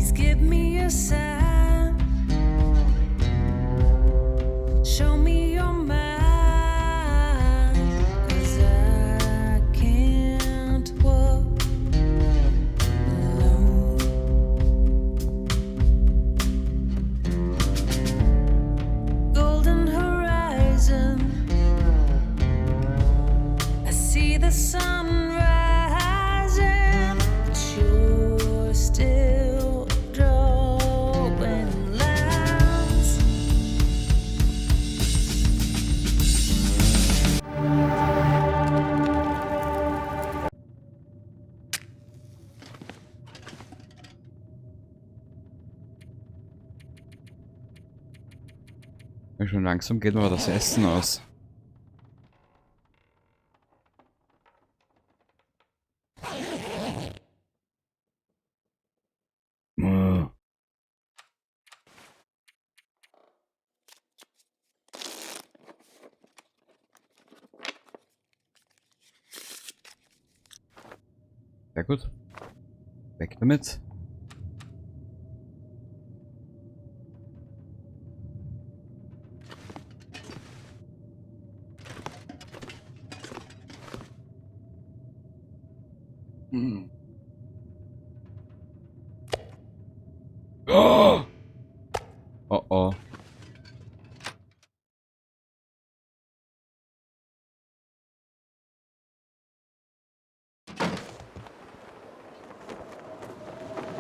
Please give me a sign. Show me your mind. 'Cause I can't walk alone. Golden horizon. I see the sun rising, but you're still drawing lines. Ja, schon langsam geht mir das Essen aus. Sehr gut. Weg damit. Hm. Oh! Oh oh.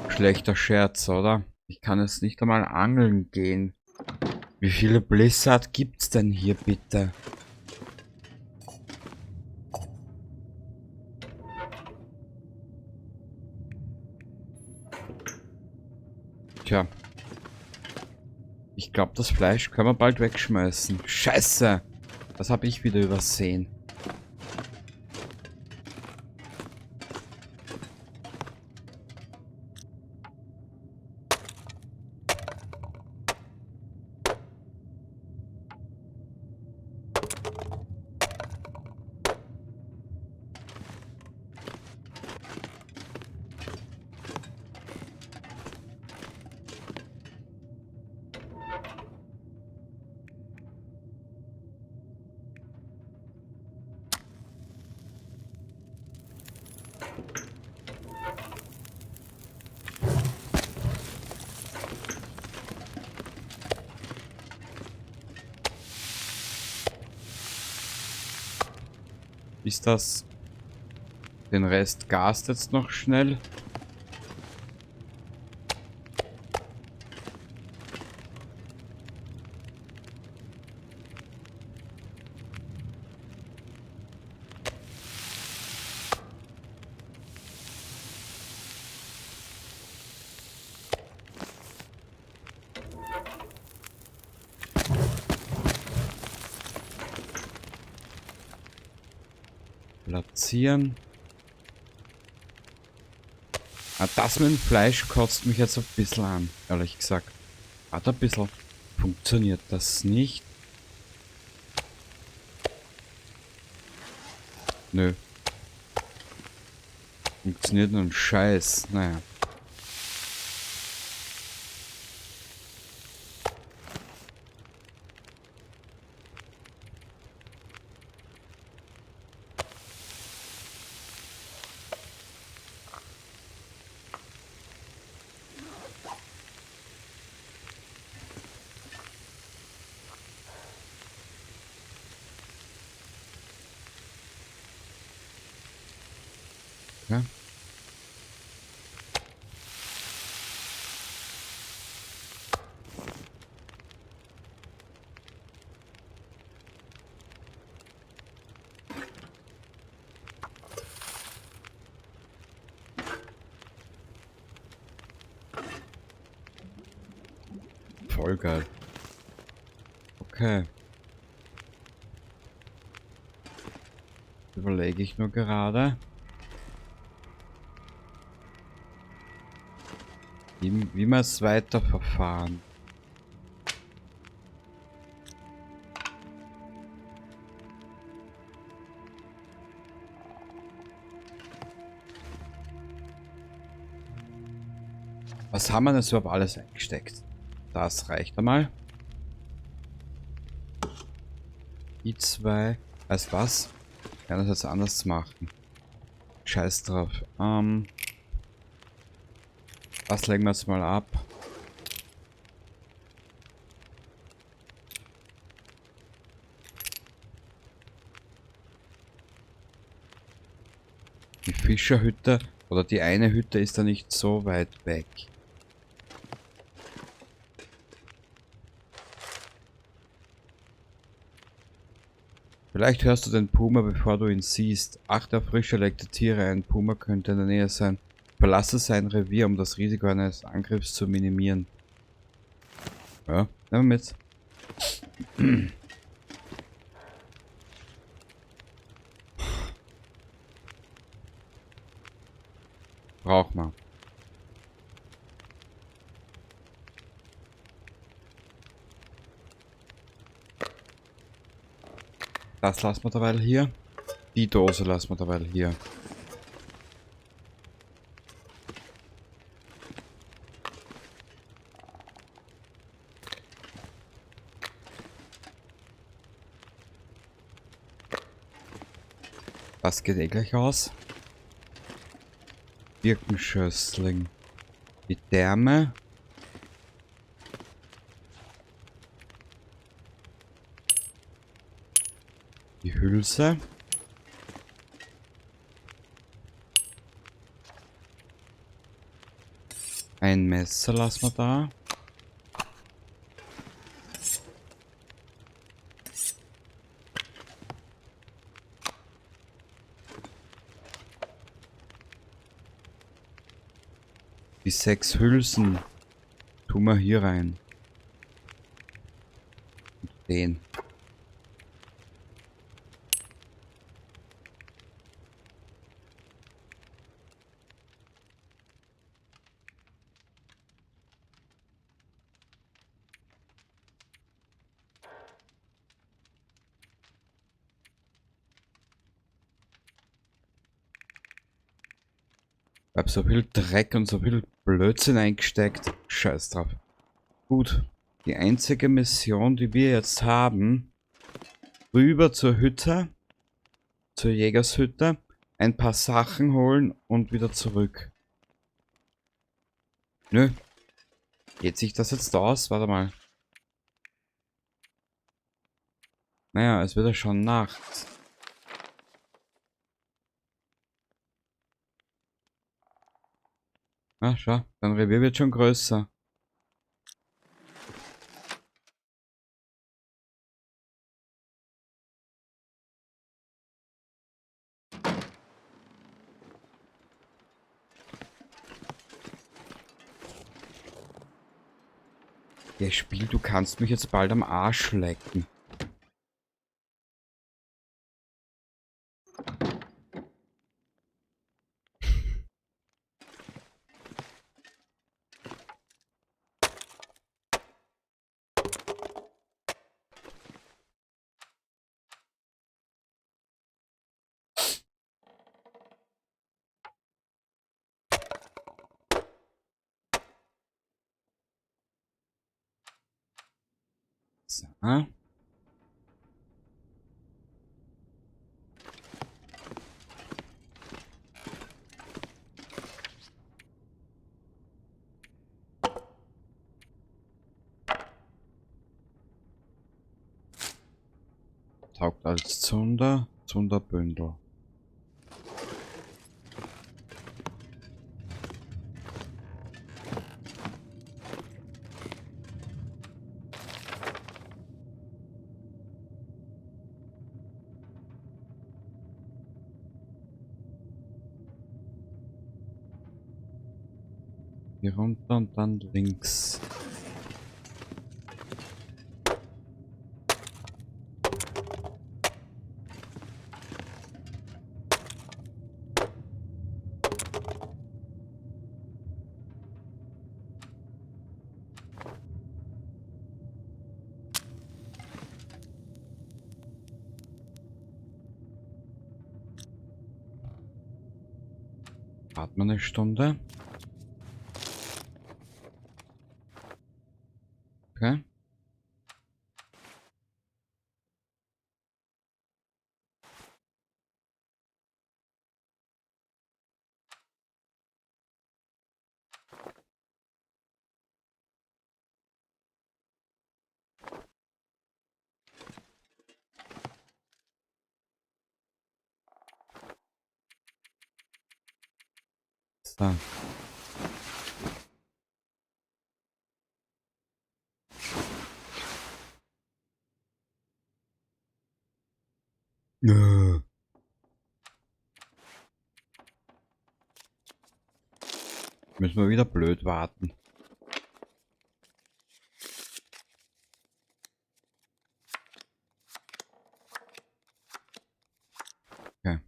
Schlechter Scherz, oder? Ich kann jetzt nicht einmal angeln gehen. Wie viele Blizzard gibt's denn hier bitte? Tja. Ich glaub, das Fleisch können wir bald wegschmeißen. Scheiße! Das hab ich wieder übersehen. Ist das den Rest gast jetzt noch schnell? Platzieren. Ah, das mit dem Fleisch kotzt mich jetzt ein bisschen an, ehrlich gesagt. Warte ein bisschen. Funktioniert das nicht? Nö. Funktioniert nur ein Scheiß. Naja. Ja. Voll geil. Okay. Überlege ich nur gerade. Wie wir es weiterverfahren. Was haben wir denn überhaupt alles eingesteckt? Das reicht einmal. Die zwei. Weißt was? Ich kann das jetzt anders machen. Scheiß drauf. Das legen wir jetzt mal ab. Die Fischerhütte oder die eine Hütte ist da nicht so weit weg. Vielleicht hörst du den Puma, bevor du ihn siehst. Achte auf frisch erlegte Tiere, ein Puma könnte in der Nähe sein. Verlasse sein Revier, um das Risiko eines Angriffs zu minimieren. Ja, nehmen wir mit. Braucht man. Das lassen wir derweil hier. Die Dose lassen wir derweil hier. Das geht eh gleich aus. Birkenschössling. Die Därme. Die Hülse. Ein Messer lassen wir da. Die 6 Hülsen tun wir hier rein. Und den. Ich hab so viel Dreck und so viel Blödsinn eingesteckt. Scheiß drauf. Gut. Die einzige Mission, die wir jetzt haben, rüber zur Hütte, zur Jägershütte, ein paar Sachen holen und wieder zurück. Nö. Geht sich das jetzt aus? Warte mal. Naja, es wird ja schon Nacht. Ah, schau, dein Revier wird schon größer. Der Spiel, du kannst mich jetzt bald am Arsch lecken. So. Taugt als Zunder, Zunderbündel. Hier runter und dann links. Warten wir eine Stunde. Okay. So. Nö. Müssen wir wieder blöd warten. Okay.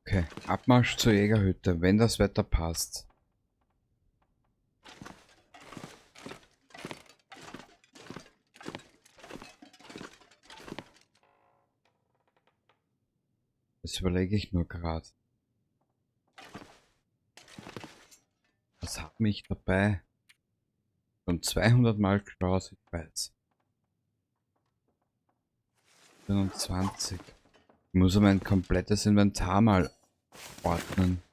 Okay, Abmarsch zur Jägerhütte, wenn das Wetter passt. Das überlege ich nur gerade. Was hat mich dabei? Schon 200 Mal geschaut, ich weiß. 25. Ich muss aber mein komplettes Inventar mal ordnen.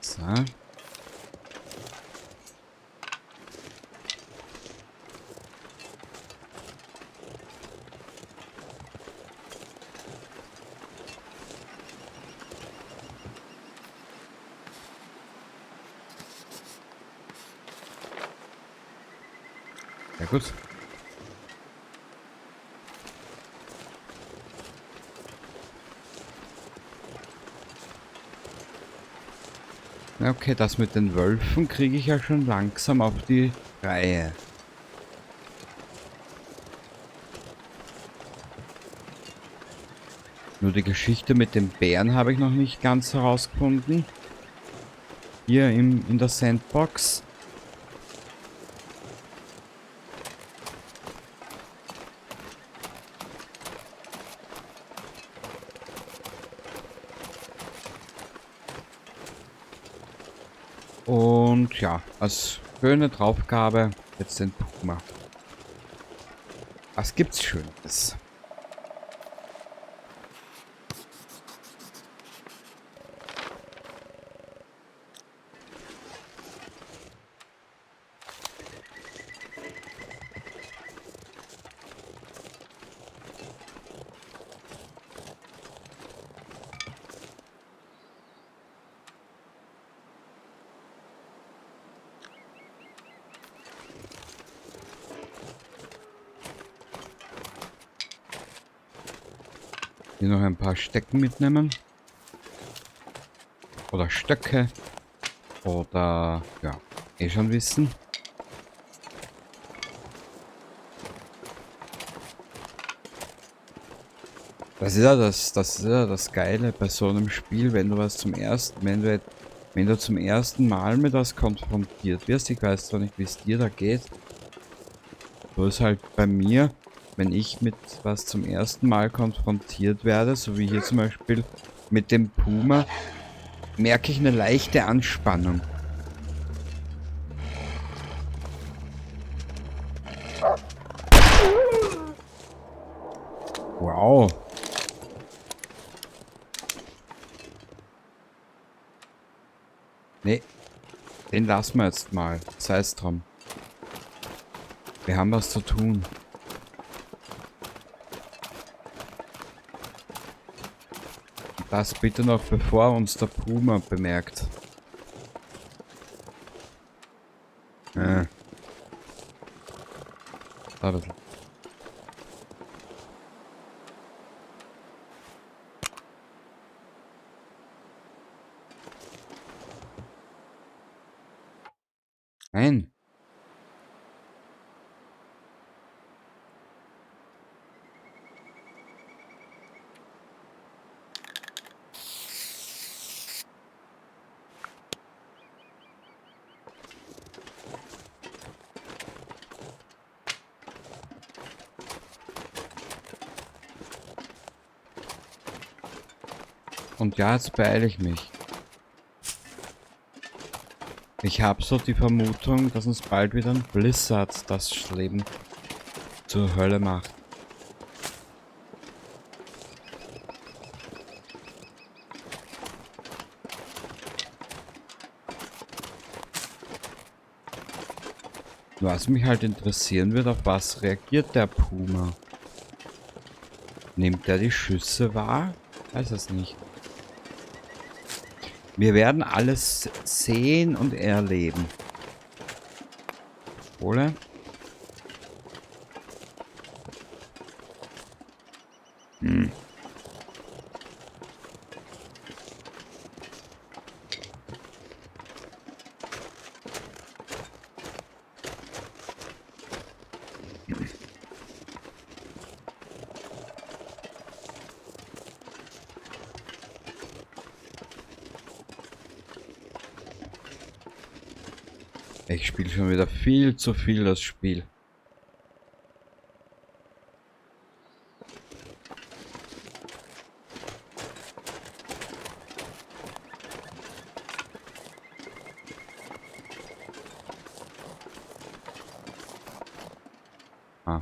So. Ja gut. Okay, das mit den Wölfen kriege ich ja schon langsam auf die Reihe. Nur die Geschichte mit den Bären habe ich noch nicht ganz herausgefunden. Hier in der Sandbox. Und ja, als schöne Draufgabe jetzt den Puma. Was gibt's Schönes? Hier noch ein paar Stecken mitnehmen. Oder Stöcke. Oder, ja, eh schon wissen. Das ist ja das, das ist ja das Geile bei so einem Spiel, wenn du was zum ersten, wenn du, wenn du zum ersten Mal mit was konfrontiert wirst. Ich weiß zwar nicht, wie es dir da geht. So ist halt bei mir, wenn ich mit was zum ersten Mal konfrontiert werde, so wie hier zum Beispiel mit dem Puma, merke ich eine leichte Anspannung. Wow. Nee, den lassen wir jetzt mal. Sei's drum. Wir haben was zu tun. Das bitte noch, bevor uns der Puma bemerkt. Da ein bisschen. Nein. Und ja, jetzt beeile ich mich. Ich habe so die Vermutung, dass uns bald wieder ein Blizzard das Leben zur Hölle macht. Was mich halt interessieren wird, auf was reagiert der Puma? Nimmt er die Schüsse wahr? Weiß es nicht. Wir werden alles sehen und erleben. Kohle. Hm. Ich spiele schon wieder viel zu viel das Spiel. Ah.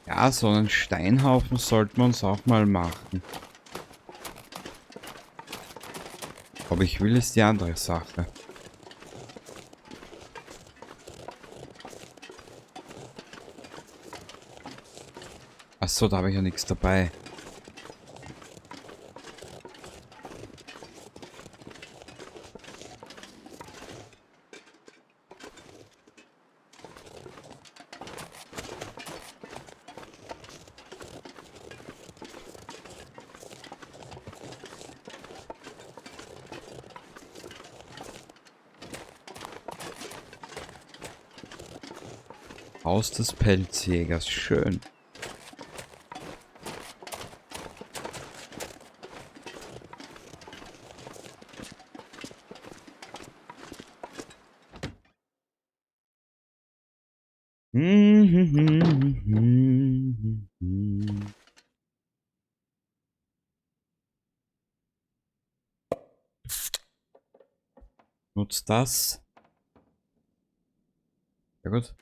Ja, so einen Steinhaufen sollten wir uns auch mal machen. Ob ich will, ist die andere Sache. Achso, da habe ich ja nichts dabei. Haus des Pelzjägers, schön. Nutzt das. Sehr gut.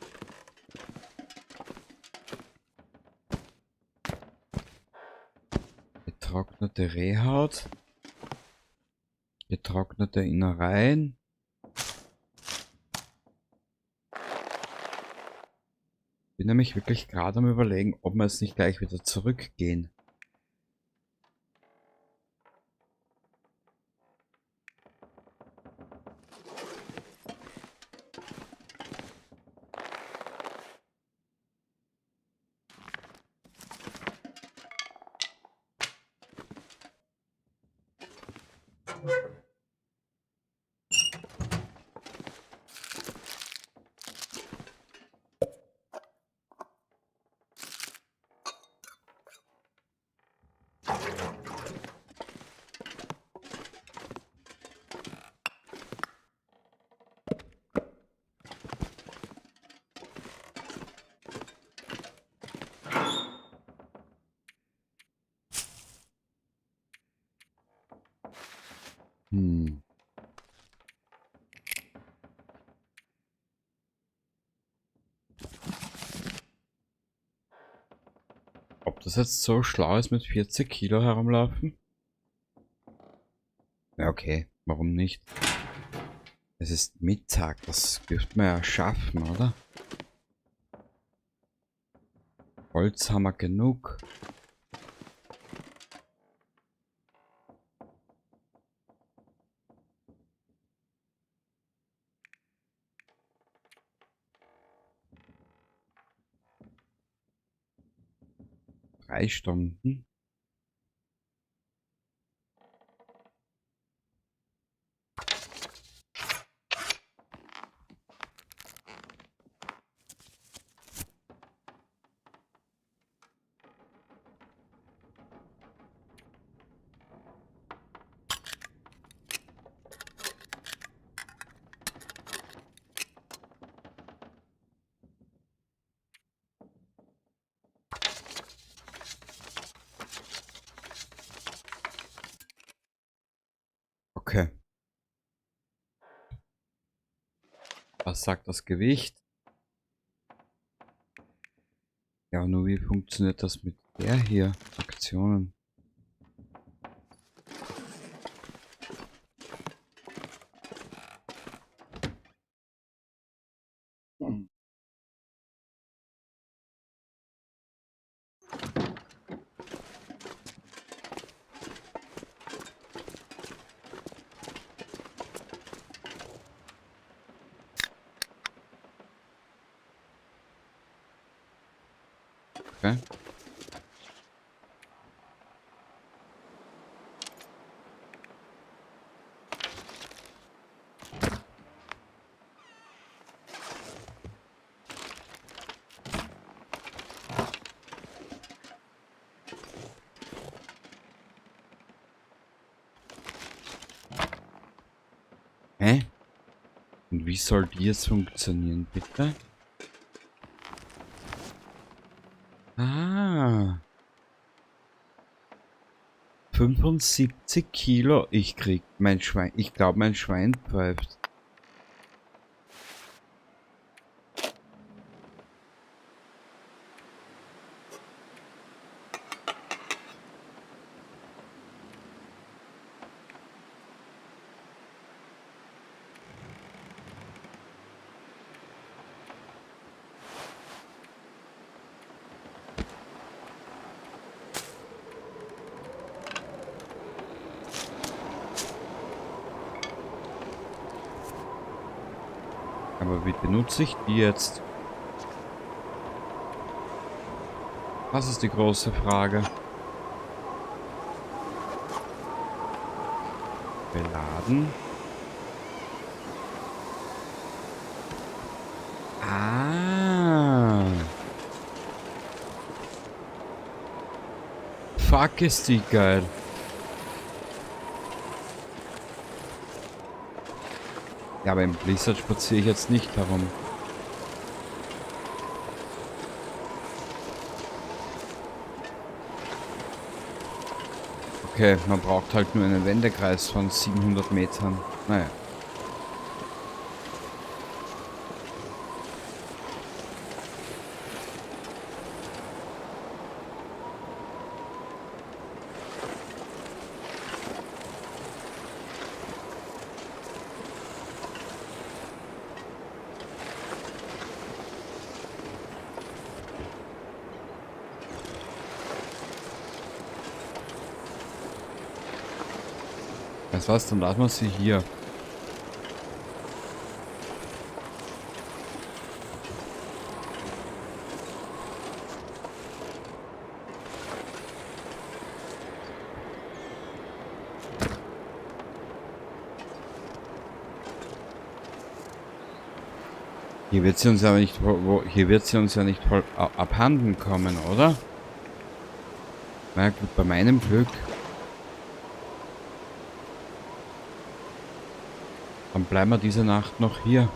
Getrocknete Rehhaut. Getrocknete Innereien. Bin nämlich wirklich gerade am Überlegen, ob wir jetzt nicht gleich wieder zurückgehen. Ob das jetzt so schlau ist, mit 40 Kilo herumlaufen? Ja, okay. Warum nicht? Es ist Mittag. Das dürfte man ja schaffen, oder? Holz haben wir genug. 3 Stunden. Okay. Was sagt das Gewicht? Ja, nur wie funktioniert das mit der hier? Aktionen. Okay. Hä? Und wie soll die jetzt funktionieren, bitte? Ah. 75 Kilo. Ich krieg mein Schwein. Ich glaube, mein Schwein pfeift. Aber wie benutze ich die jetzt? Das ist die große Frage. Beladen. Ah. Fuck, ist die geil. Ja, aber im Blizzard spaziere ich jetzt nicht herum. Okay, man braucht halt nur einen Wendekreis von 700 Metern. Naja. Weißt du was, dann lassen wir sie hier. Hier wird sie uns aber nicht, hier wird sie uns ja nicht voll abhanden kommen, oder? Na gut, bei meinem Glück. Dann bleiben wir diese Nacht noch hier.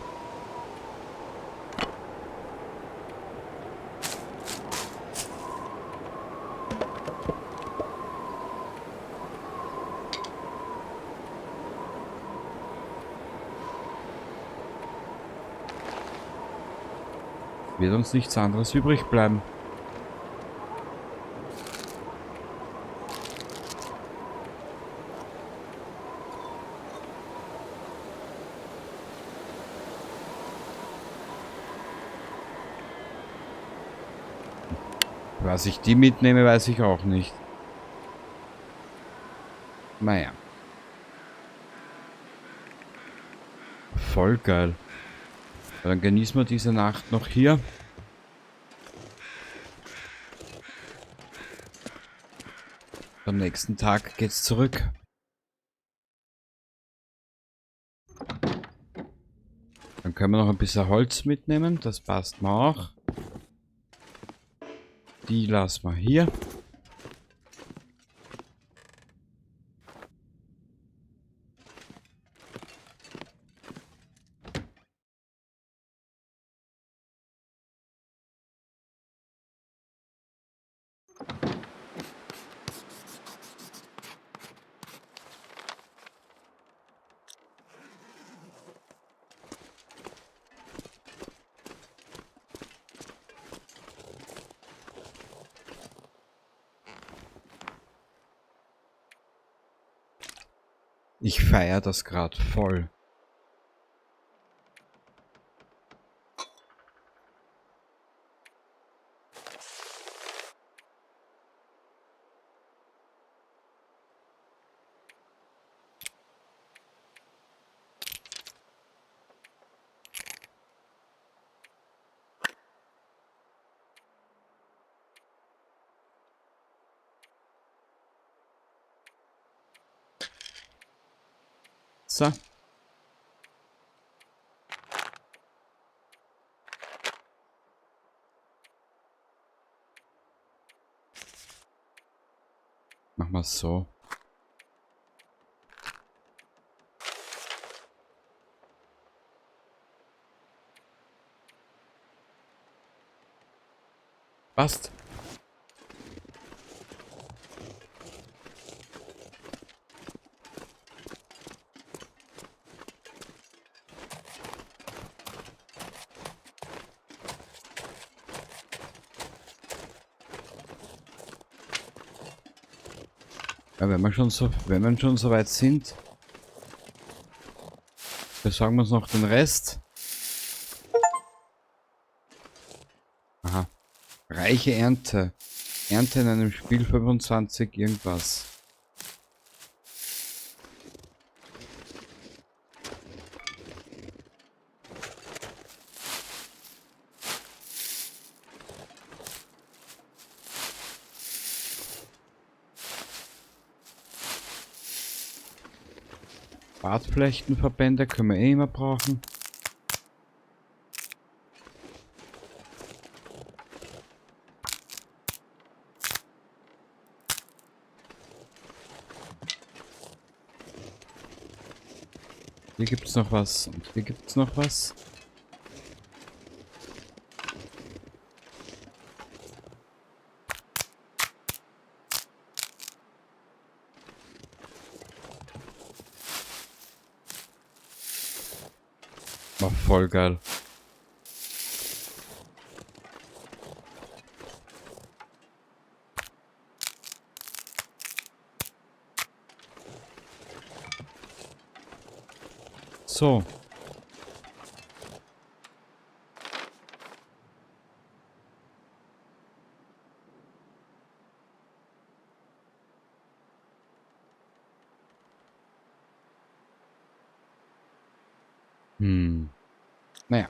Wird uns nichts anderes übrig bleiben. Was ich die mitnehme, weiß ich auch nicht. Naja. Voll geil. Dann genießen wir diese Nacht noch hier. Am nächsten Tag geht's zurück. Dann können wir noch ein bisschen Holz mitnehmen. Das passt mir auch. Die lassen wir hier. Ich feiere das gerade voll. So. Machen wir es so. Passt. Ja, wenn wir schon so weit sind, besorgen wir uns noch den Rest. Aha. Reiche Ernte. Ernte in einem Spiel 25 irgendwas. Bartflechtenverbände können wir eh immer brauchen. Hier gibt es noch was und hier gibt es noch was. War voll geil. So. Naja.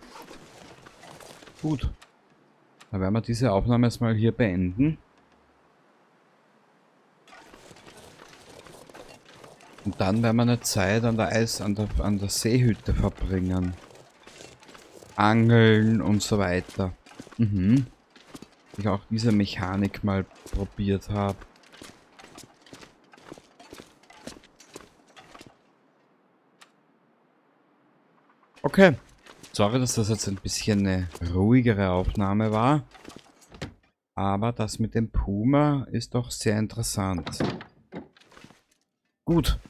Gut. Dann werden wir diese Aufnahme erstmal hier beenden. Und dann werden wir eine Zeit an der Seehütte verbringen. Angeln und so weiter. Mhm. Ich auch diese Mechanik mal probiert habe. Okay. Sorry, dass das jetzt ein bisschen eine ruhigere Aufnahme war. Aber das mit dem Puma ist doch sehr interessant. Gut.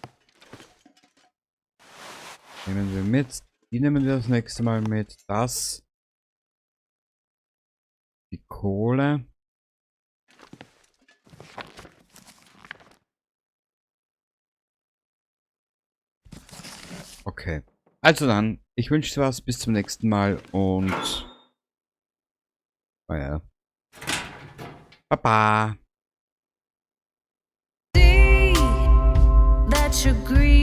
Nehmen wir mit. Die nehmen wir das nächste Mal mit. Das. Die Kohle. Okay. Also dann, ich wünsche dir was. Bis zum nächsten Mal und... Oh ja. Baba. That you're green.